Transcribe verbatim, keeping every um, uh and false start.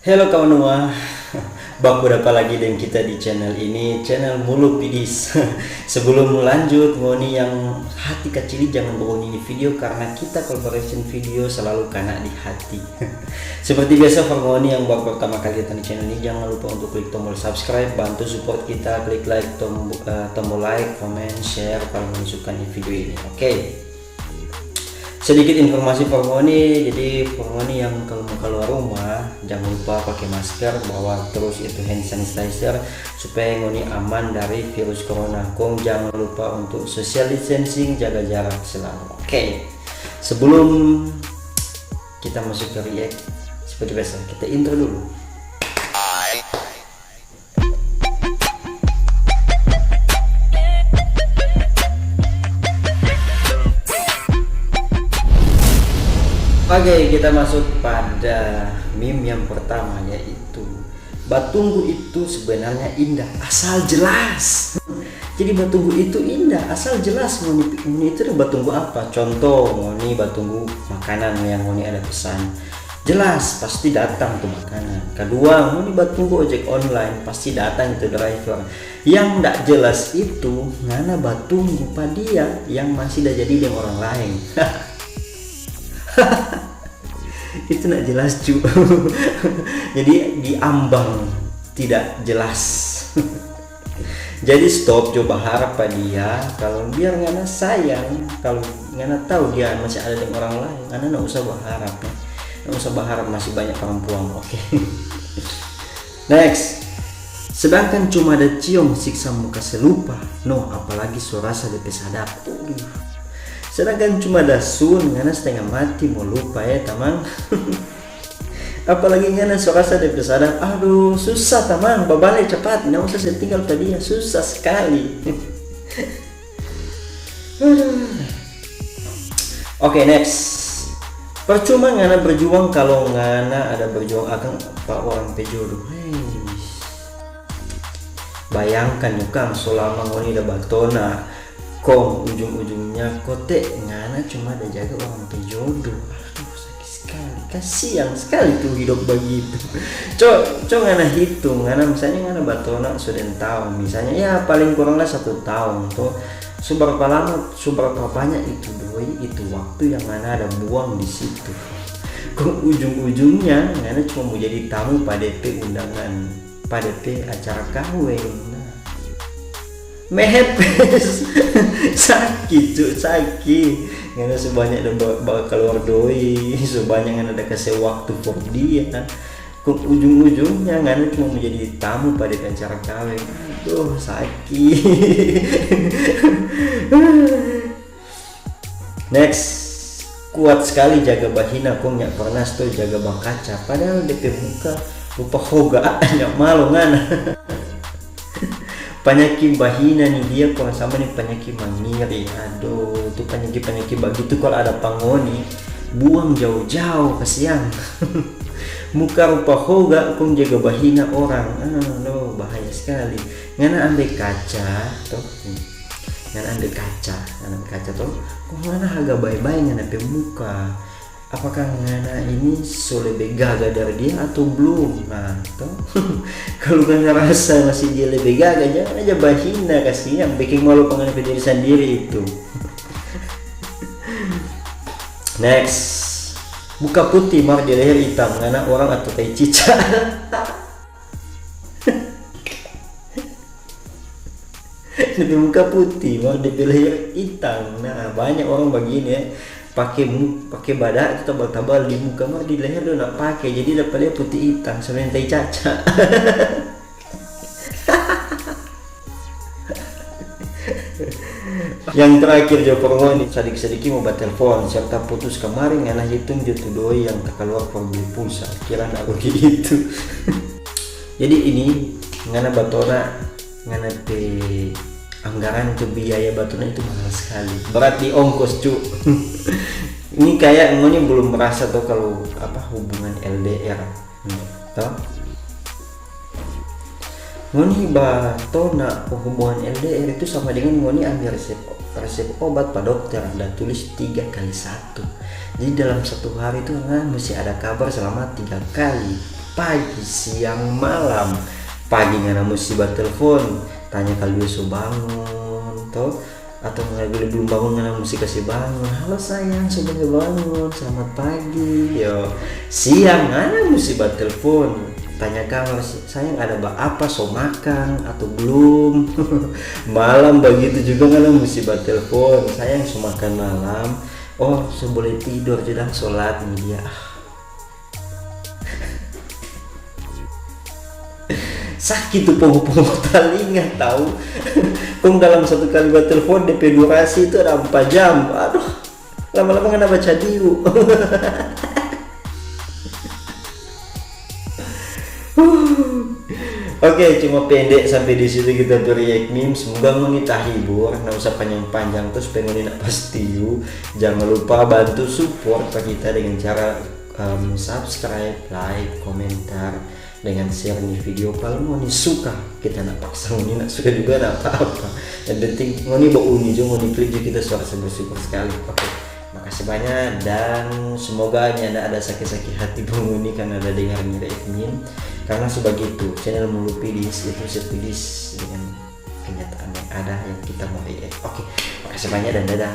Halo kawan semua, baku dapa lagi deng kita di channel ini, channel Mulu Pidis. Sebelum lanjut, ngoni yang hati kacili jangan bagoni ini video karena kita kalau beresin video selalu kana di hati. Seperti biasa, for ngoni yang baru pertama kali datang di channel ini, jangan lupa untuk klik tombol subscribe, bantu support kita, klik like, tombol, eh, tombol like, comment, share kalau ngoni suka di video ini. Oke. Sedikit informasi for ngoni, jadi for ngoni yang kalau mau keluar rumah, jangan lupa pakai masker, bawa terus itu hand sanitizer supaya ngoni aman dari virus corona. Kong jangan lupa untuk social distancing, jaga jarak selalu. Oke, sebelum kita masuk ke react, seperti biasa kita intro dulu. Oke, kita masuk pada meme yang pertama, yaitu batunggu itu sebenarnya indah asal jelas. Jadi batunggu itu indah asal jelas. Ngoni, ngoni itu batunggu apa? Contoh, ngoni batunggu makanan yang ngoni ada pesan. Jelas pasti datang tu makanan. Kedua, ngoni batunggu ojek online, pasti datang itu driver. Yang ndak jelas itu, ngana batunggu pa dia yang masih da jadi deng orang laeng. Itu ndak jelas, cu. Jadi di ambang tidak jelas. Jadi stop jo baharap pa dia, kalau biar ngana sayang, kalau ngana tahu dia masih ada deng orang laeng, ngana ndak usah baharap, ya. Ndak usah baharap masih banyak perempuan, oke? Next. Sedangkan cuma ada ciong siksa mo kase lupa, no, apalagi so rasa depe sadap. Aduh. Sedangkan cuma ada sun, ngana stenga mati mo lupa, eh, tamang. Apalagi ngana so rasa depe sadap, aduh, susah, tamang, babale capat, nda usah se tinggal pa dia, susah skali. Aduh. Oke, next. Percuma ngana berjuang kalau ngana ada berjuang akang pa orang pe jodoh. Hei. Bayangkan jo kang, so lama ngoni da batona, kong ujung-ujungnya kote ngana cuma da jaga orang pe jodoh. Aduh, sakit skali. Kasiang skali tu hidop bagitu. Co, co ngana hitung, ngana misalnya ngana batona so deng taong, misalnya ya paling kurang lah satu taong to. So berapa lama, so berapa banyak itu doi, itu waktu yang ngana ada buang di situ. Kong ujung-ujungnya ngana cuma mo jadi tamu pa depe undangan, pa depe acara kaweng. Nah. Mehepes. Saki, cu, saki. Ngana so banya da ba-, ba-, kaluar doi, so banya ngana da kase waktu for dia. Kong ujung-ujungnya ngana cuma mo jadi tamu pa depe acara kaweng. Aduh, saki. Next, kuat skali jaga bahina kong nya pernah sto jaga bakaca, padahal depe muka rupa hoga, nya malo ngana. Panyaki bahina ni dia kurang sama ni panyaki mangiri. Aduh, tu panyaki-panyaki bagitu kalu ada pa ngoni, buang jao-jao, kasiang. Muka rupa hoga kong jaga bahina orang. Aduh, bahaya skali. Ngana ambe kaca, to. Ngana ambe kaca, ngana ambe kaca to, kong ngana haga bae-bae ngana pe muka. Apakah ngana ini so lebe gaga dari dia atau blum? Nah, to. Kalu ngana rasa masih dia lebe gaga, jangan aja bahina, kasiang, beking malu pa ngana pe diri sandiri itu. Next. Muka putih mar di leher itam, ngana orang atau tai cicak. Depe muka putih, mar depe leher itang. Nah, banyak orang bagini, eh, pake mu-, pake bada itu tabal-tabal di muka, mar di leher dong nda pake, jadi dapa lia putih itang, sama deng tai caca. Yang terakhir jo for ngoni, sadiki-sadiki mo batelfon, serta putus kemarin, ngana hitung jo tu doi yang takaluar for beli pulsa, kira nda rugi itu. Jadi ini ngana batona, ngana pe anggaran tu biaya batona itu mahal skali. Berat di ongkos, cu. Ini kaya ngoni belum merasa to kalu apa hubungan L D R. Hmm, to? Ngoni batona hubungan L D R itu sama dengan ngoni ambil resep, resep obat pa dokter, ada tulis tiga kali satu. Jadi dalam satu hari itu ngana mesti ada kabar selama tiga kali. Pagi, siang, malam. Pagi ngana musti batelfon, tanya kalu dia so bangun to, atau ngana bila belum bangun ngana musti kasi bangun. "Halo sayang, so bangun, selamat pagi." Yo, siang ngana musti batelfon, tanya kabar, "Sayang, ada ba apa, so makan atau belum?" Malam bagitu juga ngana musti batelfon, "Sayang, so makan malam?" "Oh, so boleh tidor jo dang, so lat ni dia." Sakit tu pongo-pongo talinga tau. Kong dalam satu kali batelfon, depe durasi itu ada empat jam. Aduh, lama-lama ngana baca diu. Oke, cuma pendek sampai di situ kita tu react meme. Semoga ngoni tahibur, nggak usah panjang-panjang terus pengen nak pastiu. Jangan lupa bantu support pa kita dengan cara em, subscribe, like, komentar, dengan share ni video. Kalau ngoni suka, kita nak paksa ngoni nak suka juga, nak apa-apa. Yang penting ngoni bauni jo, ngoni klik jo kita suara bersyukur sekali. Oke, makasih banyak dan semoga nyanda ada sakit-sakit hati ngoni karena ada dengar ni react meme. Karena sebagitu channel Mulu Pidis itu sepidis dengan kenyataan yang ada yang kita mau react. Oke, makasih banyak dan dadah.